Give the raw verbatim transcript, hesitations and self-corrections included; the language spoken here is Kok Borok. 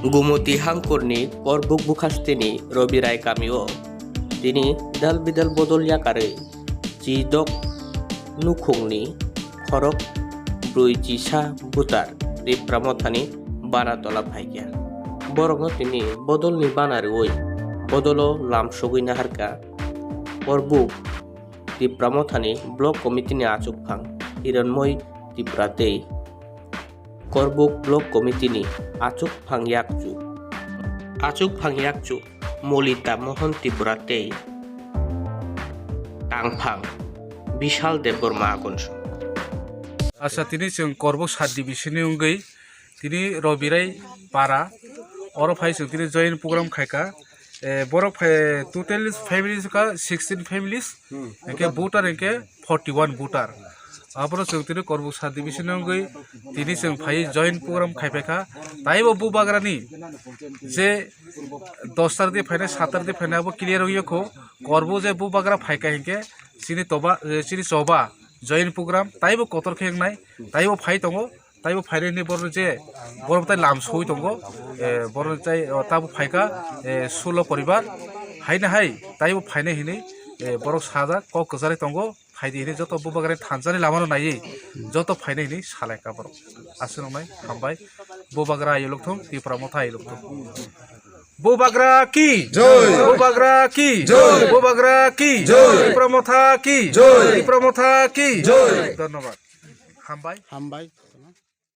Gumuti hangkurni Korbuk bukhastini Robirai kamio tini dal bidal bodol yakarwi chidok nukhungni khorok brwi chisa butar Tipra Mothani bana tola phaikha. Borokno tini bodolni bana rwui bodolo lam sogwi naharkha. Korbuk Tipra Mothani Block Committee ni achukphang Hiranmoi Tipra tei Korbuk Block Committee ni achukphang yakchu, achukphang yakchu Molita Mohan Tipra tei tangphang Bishal Debbarma agonso. Asa tini chwng Korbuk sub division ni wngwi tini Robirai para oro phai chwng tini join program khaikha. Eh, borok phai total families ka sixteen families, hingke voter hingke forty one voter. Aboro chwng tini Korbuk sub division wngwi tini chwng phai join program khaipaikha. Taibo bubagrani je dos tarikh di phainai, sat tarikh di phainai abo clear wngya kho. Korbuk je bubagra phaikha hingke chini toba, eh, chini choba join program taibo kotor khe wngnai, taibo phai tongo. Taibo phainai hinwi borok je borok tai lam soi tongo, eh, borok tai, oh, tabo phaikha, eh, sulo poribar. Haino hai taibo phainai hinwi, eh, borok sajak kok kwcharwi tongo. Phaidi hinwi joto bubagrani thansa ni lama no naiwi joto phainai hinwi salaikha borok. Aswk noknai hambai. Bubagra ayolok thung, Tipra Motha ayolok thung. Bubagra ki? Joi. Bubagra ki? Joi. Bubagra ki? Joi. Tipra Motha ki? Joi. Tipra Motha ki? Joi. Dhonnobad. Hambai. Hambai.